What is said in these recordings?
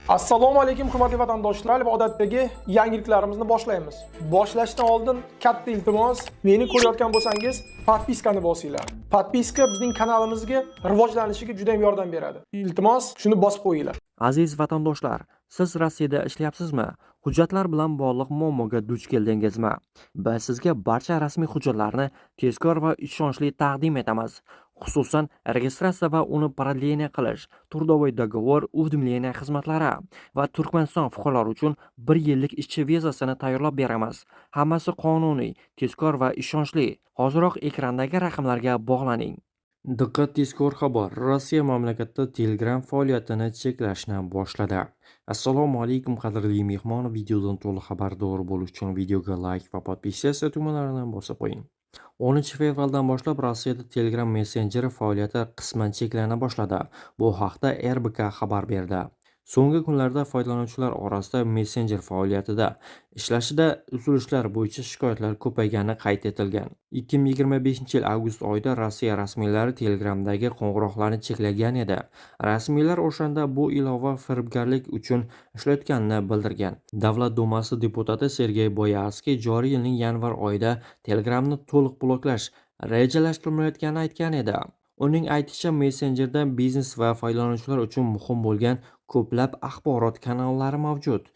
Assalomu alaykum, hurmatli vatandoshlar, va odatdagi yangiliklarimizni boshlaymiz. Boshlashdan oldin katta iltimos, meni ko'rayotgan bo'lsangiz, подписка ni bosinglar. Подписка bizning kanalimizga rivojlanishiga juda ham yordam beradi. Iltimos, shuni bosib qo'yinglar. Aziz vatandoshlar, siz Rossiyada ishlayapsizmi? Hujjatlar bilan bog'liq muammoga duch keldingizmi? Biz sizga barcha rasmiy hujjatlarni tezkor va ishonchli taqdim etamiz. Xususan, registratsiya va uni продление qilish, трудовой договор, уведомление xizmatlari va Turkmaniston fuqarolari uchun 1 yillik ishchi vizasini tayyorlab beramiz. Hammasi qonuniy, tezkor va ishonchli. Hoziroq ekrandagi raqamlarga bog'laning. Diqqat, tezkor xabar! Rossiya mamlakatda Telegram faoliyatini cheklashni boshladi. Assalomu alaykum, qadrli mehmon. Videodan to'liq xabardor bo'lish uchun videoga like va подписаться tugmalarini bosib qo'ying. 10 fevraldan boshlab Rossiyada Telegram messenjeri faoliyati qisman cheklana boshladi. Bu haqda RBK xabar berdi. So'nggi kunlarda foydalanuvchilar orasida messenjer faoliyatida ishlashida uzilishlar bo'yicha shikoyatlar ko'paygani qayd etilgan. 2025-yil avgust oyida Rossiya rasmiylari Telegramdagi qo'ng'iroqlarni cheklagan edi. Rasmiylar o'shanda bu ilova firibgarlik uchun ishlayotganini bildirgan. Davlat dumasi deputati Sergey Boyarskiy joriy yilning yanvar oyida Telegramni to'liq bloklash rejalashtirilayotganini aytgan edi. Uning aytishicha, messenjerda biznes va foydalanuvchilar uchun muhim bo'lgan ko'plab axborot kanallari mavjud.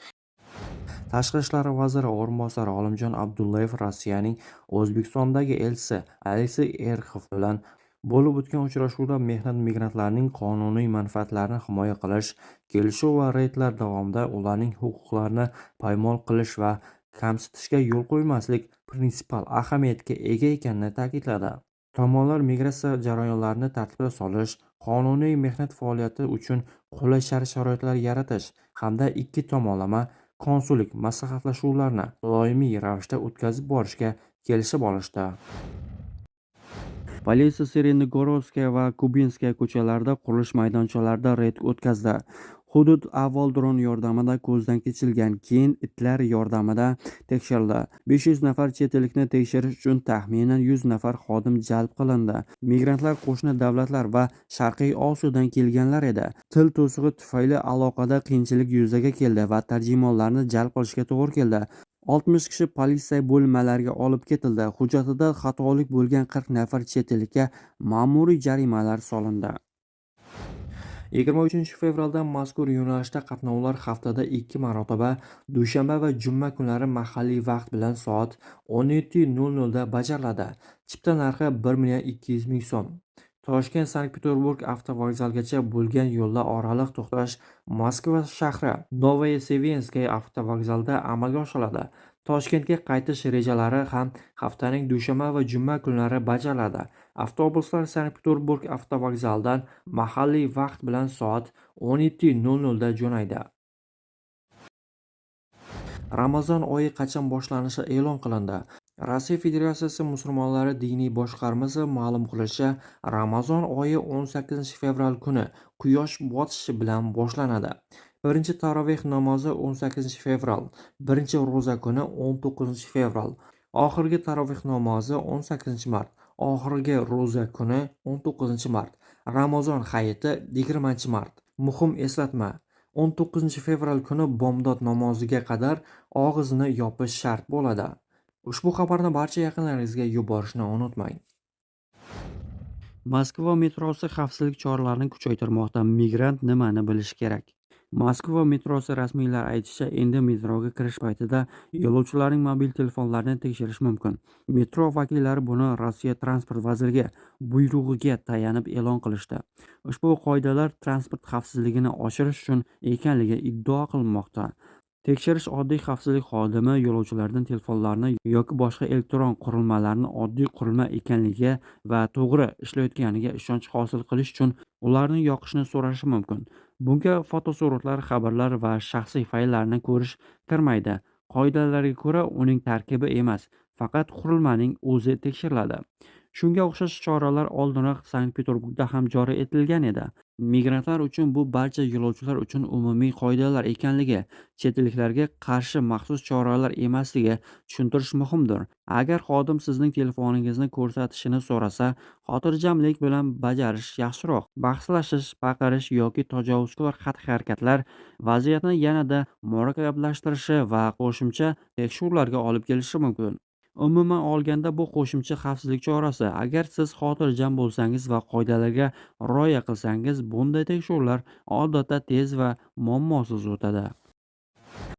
Tashqi ishlar vaziri o'rinbosari Olimjon Abdullayev Rossiyaning O'zbekistondagi elchisi Aleksey Erxov bilan bo'lib o'tgan uchrashuvda mehnat migrantlarining qonuniy manfaatlarini himoya qilish, kelishuv va reydlar davomida ularning huquqlarini poymol qilish va kamsitishga yo'l qo'ymaslik prinsipial ahamiyatga ega ekanini ta'kidladi. Tomonlar migratsiya jarayonlarini tartibga solish, qonuniy mehnat faoliyati uchun qulay shart-sharoitlar yaratish hamda ikki tomonlama konsullik maslahatlashuvlarni doimiy ravishda o'tkazib borishga kelishib olishdi. Politsiya Serenogorodskaya va Kubinskaya ko'chalarida qurilish maydonchalarida reyd o'tkazdi. Hudud avval dron yordamida ko'zdan kechirilgan, keyin itlar yordamida tekshirildi. 500 nafar chet ellikni tekshirish uchun taxminan 100 nafar xodim jalb qilindi. Migrantlar qo'shni davlatlar va Sharqiy Osiyodan kelganlar edi. Til to'sig'i tufayli aloqada qiyinchilik yuzaga keldi va tarjimonlarni jalb qilishga to'g'ri keldi. 60 kishi politsiya bo'linmalariga olib ketildi. Hujjatida xatolik bo'lgan 40 nafar chet ellikka ma'muriy jarimalar solindi. 23 fevraldan mazkur yo'nalishda qatnovlar haftada 2 marotaba, dushanba va juma kunlari mahalliy vaqt bilan soat 17:00 da bajariladi. Chipta narxi 1 million 200 ming so'm. Toshkent Sankt-Peterburg avtovokzalgacha bo'lgan yo'lda oraliq to'xtash Moskva shahri Novosevenskaya avtovokzalida amalga oshiriladi. Toshkentga qaytish rejalari ham haftaning dushanba va juma kunlari bajariladi. Avtobuslar Sankt-Peterburg avtovokzalidan mahalliy vaqt bilan soat 17:00 da jo'naydi. Ramazon oyi qachon boshlanishi e'lon qilindi. Rossiya Federatsiyasi musulmonlari diniy boshqarmasi ma'lum qilishicha, Ramazon oyi 18 fevral kuni quyosh botishi bilan boshlanadi. Birinchi taroveh namozi 18 fevral, birinchi ro'za kuni 19 fevral, oxirgi taroveh namozi 18 mart, oxirgi ro'za kuni 19 mart, Ramazon hayiti 20 mart. Muhim eslatma: 19 fevral kuni bomdod namoziga qadar og'izni yopish shart bo'ladi. Ushbu xabarni barcha yaqinlaringizga yuborishni unutmang. Moskva metrosi xavfsizlik choralarini kuchaytirmoqda. Migrant nimani bilishi kerak? Moskva metrosi rasmiylari aytishicha, endi metroga kirish paytida yo'lovchilarning mobil telefonlarini tekshirish mumkin. Metro vakillari buni Rossiya transport vazirligi buyrug'iga tayanib e'lon qilishdi. Ushbu qoidalar transport xavfsizligini oshirish uchun ekanligi iddao qilinmoqda. Tekshirish oddiy xavfsizlik xodimi yo'lovchilardan telefonlarni yoki boshqa elektron qurilmalarni oddiy qurilma ekanligiga va to'g'ri ishlayotganiga ishonch hosil qilish uchun ularni yoqishni so'rashi mumkin. Bunga fotosuratlar, xabarlar va shaxsiy fayllarni ko'rish kirmaydi. Qoidalarga ko'ra, uning tarkibi emas, faqat qurilmaning o'zi tekshiriladi. Shunga o'xshash choralar oldinroq Sankt-Peterburgda ham joriy etilgan edi. Migrantlar uchun bu barcha yo'lovchilar uchun umumiy qoidalar ekanligi, chet elliklarga qarshi maxsus choralar emasligi tushuntirish muhimdir. Agar xodim sizning telefoningizni ko'rsatishini so'rasa, xotirjamlik bilan bajarish yaxshiroq. Bahslashish, baqirish yoki tajovuzkor xatti-harakatlar vaziyatni yanada murakkablashtirishi va qo'shimcha tekshiruvlarga olib kelishi mumkin. Umuman olganda, bu qo'shimcha xavfsizlik chorasi. Agar siz xotirjam bo'lsangiz va qoidalarga rioya qilsangiz, bunday tekshiruvlar odatda tez va muammosiz o'tadi.